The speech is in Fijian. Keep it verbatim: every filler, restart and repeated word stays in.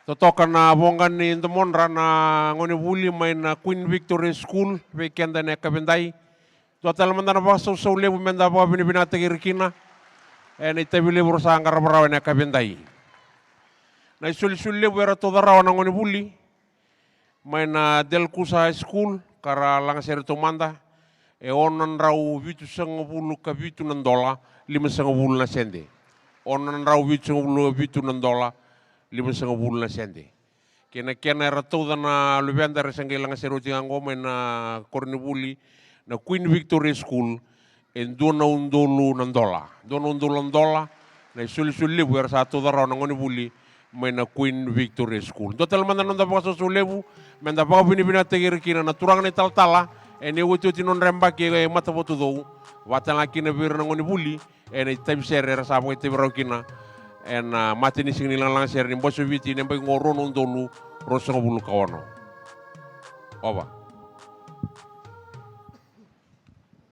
Totoka na voqa ni domodra na gonevuli mai na Queen Victoria School vei keda ena yakavi edai. Dua tale mada na vakasausau levu meda vakavinavinakataki ira kina ena itavi levu ra sa qarava rawa ena yakavi edai. Na isolisoli levu era tauca rawa na gonevuli mai na Delkusa High School ka ra lagasere taumada e ono na drau vitusagavulu ka vitu na dola limasagavulu na sede. Ono na drau vitusagavulu ka vitu na dola limasagavulu na sede. Kei na kena era tauca na luveda era se qai lagasere oti ga oqo mai na koronivuli na Queen Victoria School, e dua na udolu na dola. Dua na udolu na dola na isolisoli levu era sa tauca rawa na gonevuli mai na Queen Victoria School. Dua tale mada na noda vakasausau levu meda vakavinavinakataki ira kina na turaga na italatala ena iotioti ni nodra yabaki e Matavatucou, vaka tale ga kina vei ira na gonevuli ena itavi sere era sa vakaitavi rawa kina ena matanisiga ni lagalaga sere ni Bose o Viti ena yabaki oqo rua na udolu ruasagavulu ka ono. Ova.